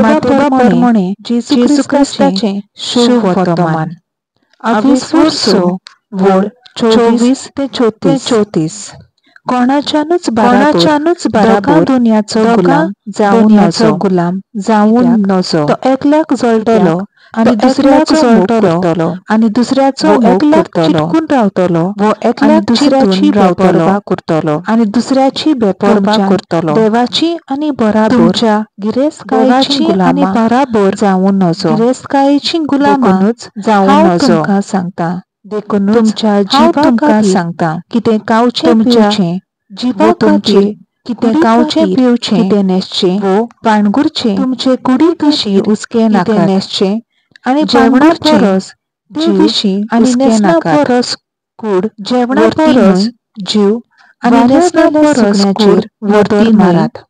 मातेवा परमणे जेजू क्रिस्ताचें शुभ वर्तमान. अवेस्वोर 6 वळ 24 ते 34. कोणाच्यानूच बराबर दुनियाचो गुलाम जावन नजो. तो एकल्याक जळटलो आनी दुसऱ्याचो जळटलो आनी दुसऱ्याचो एकल्याक चिटकून रावतलो वो एकल्याक दुसऱ्याची बेपर्वा करतलो आनी दुसऱ्याची बेपर्वा करतलो. देवाची आनी बराबर गिरेस्तकायेची आनी बराबर जावन नजो. गिरेस्तकायेची गुलामानूच जावन नजो. तुमकां सांगता देखून तुमच्या जिवा खातीर सांगता कितें खावचें पिवचें, जिवा खातीर कितें खावचें पिवचें, कितें न्हेसचें वो पाणगुरचें, तुमचे कुडी विशीं हुस्के नाकात. न्हेसचें आनी जेवणा परस ते विशीं आनी न्हेसणा परस कूड, जेवणा परस जीव आनी न्हेसणा परस कूड वरती मारात.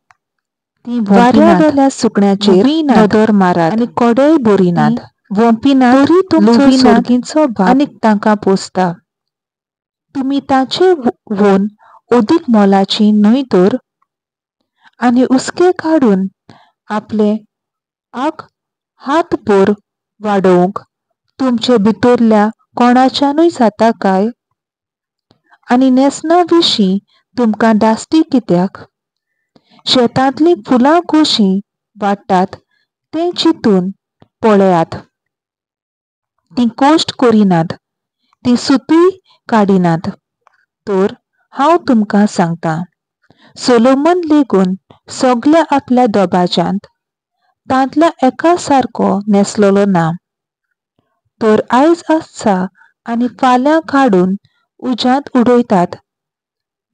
वाऱ्या वेल्या सुकण्याचेर नदर मारात आनी कोडेय बरिनात, वोंपिनात, तरी तुमचो सर्गीचो बाप आनी तांकां पोसता. तुमी ताचे वोन अदीक मोलाची न्हय तर? आनी हुस्के काडून आपले आक हातभर वाडोवंक तुमचे भितरल्या कोणाच्यानूय जाता काय? आनी न्हेसणा विशीं तुमकां धास्ती कित्याक? शेतांतलीं फुलां कशीं वाडटात तें चिंतून पळयात. तीं कश्ट करिनात, तीं सुतूय काडिनात. तर हांव तुमकां सांगता, सोलोमन लेगून सगल्या आपल्या दबाज्यांत तांतल्या एका सारको न्हेसलेलो ना. तर आयज आसा आनी फाल्यां काडून उज्यांत उडयतात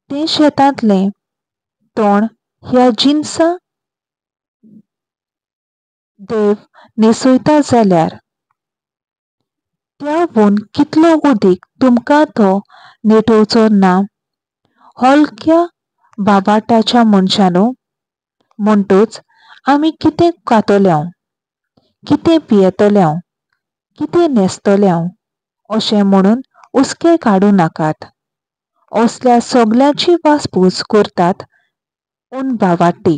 तें शेतांतलें तण ह्या जिनसां देव न्हेसयता जाल्यार त्या वून कितलो अदीक तुमकां तो नेटोवचो ना, हलक्या बाबाटाच्या मनशानू? म्हणटच आमी कितें खातले, कितें पियेतले, कितें न्हेसतले अशें म्हणून हुस्के काडूं नाकात. असल्या सगल्यांची वासपूस करतात अनभावाटी.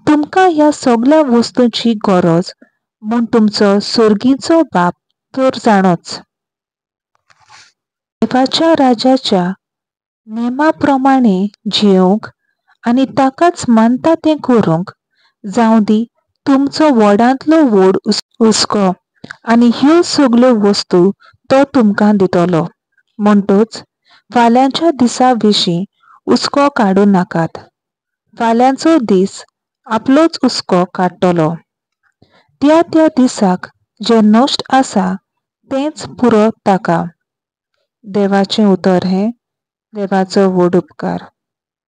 तुमकां ह्या सगल्या वस्तूंची गरज म्हूण तुमचो सर्गीचो बाप तर जाणोच. देवाच्या राज्याच्या नेमा प्रमाणे जियेवंक आनी ताकाच मानता तें करूंक जावं दी तुमचो व्हडांतलो व्हड हुस्को आनी ह्यो सगल्यो वस्तू तो तुमकां दितलो. म्हणटच फाल्यांच्या दिसा विशीं हुस्को काडूं नाकात. फाल्यांचो दीस आपलोच हुस्को काडटलो. त्या त्या दिसाक जें नश्ट आसा तेंच पुरो ताका. देवाचें उतर हें. देवाचो व्हड उपकार.